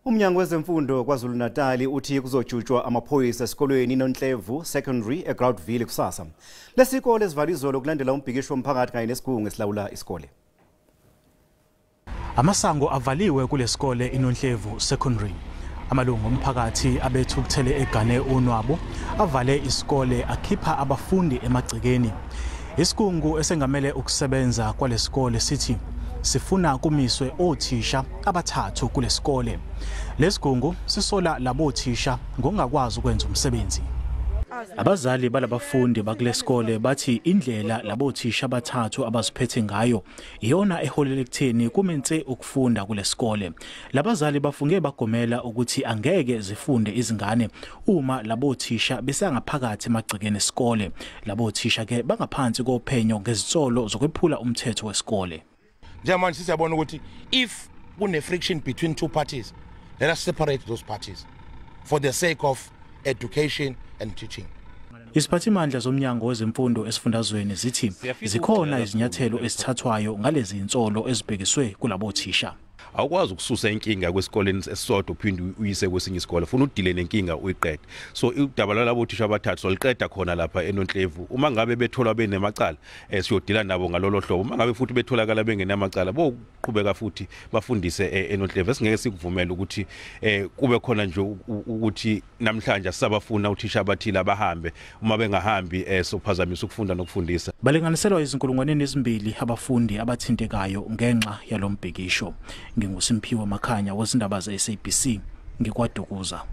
Umnyango wezemfundo KwaZulu-Natal uthi kuzojutshwa amaphoyisa esikolweni iNonhlevu Secondary eGroutville kusasa. Lesikole esivalwe izolo kulandela umbhikisho womphakathi kanye nesigungu esilawula isikole. Amasango avaliwe kulesikole iNonhlevu Secondary. Amalungu omphakathi abethukuthele egane unwabo avale isikole akhipha abafundi emagcekeni. Isigungu esengamele ukusebenza kwalesikole sithi sifuna kumiswe othisha abathathu kulesikole. Lesigungu sisola labothisha ngokungakwazi ukwenza umsebenzi. Abazali balabafundi bakulesikole bathi indlela labothisha abathathu abaziphethe ngayo iyona eholela ekutheni kume ukufunda kulesikole. Labazali bafunge bagomela ukuthi angeke zifunde izingane uma labothisha besangaphakathi emagcekeni esikole. Labothisha ke bangaphansi kophenyo ngezinsolo zokwephula umthetho wesikole. Njengamanje siyabona ukuthi if kune friction between two parties, let us separate those parties for the sake of education and teaching. Isiphathimandla zomnyango wezemfundo esifundazweni zithi zikhona izinyathelo ezithathwayo ngalezi insolo ezibhekiswe kulabothisha. Awukwazi ukususa inkinga kwesikoleni esisodwa uphinde uyise kwesinye isikole, funa udile nenkinga uyiqede. So udaba lwalabo thisha abathathu soliqeda khona lapha eNonhlevu. Uma ngabe betholwa benemacala, siyodila nabo ngalolo hlobo. Uma ngabe futhi betholakala bengenamacala, boqhubeka futhi bafundise eNonhlevu. Esingeke sikuvumele ukuthi kube khona nje ukuthi namhlanje sisabafuna uthisha abathile abahambe, uma bengahambi sophazamisa ukufunda nokufundisa. Balinganiselwa 2,000 abafundi abathintekayo ngenxa yalombhikisho. NginguSimphiwe Makhanya wezindaba ze-SABC ngikwaDukuza.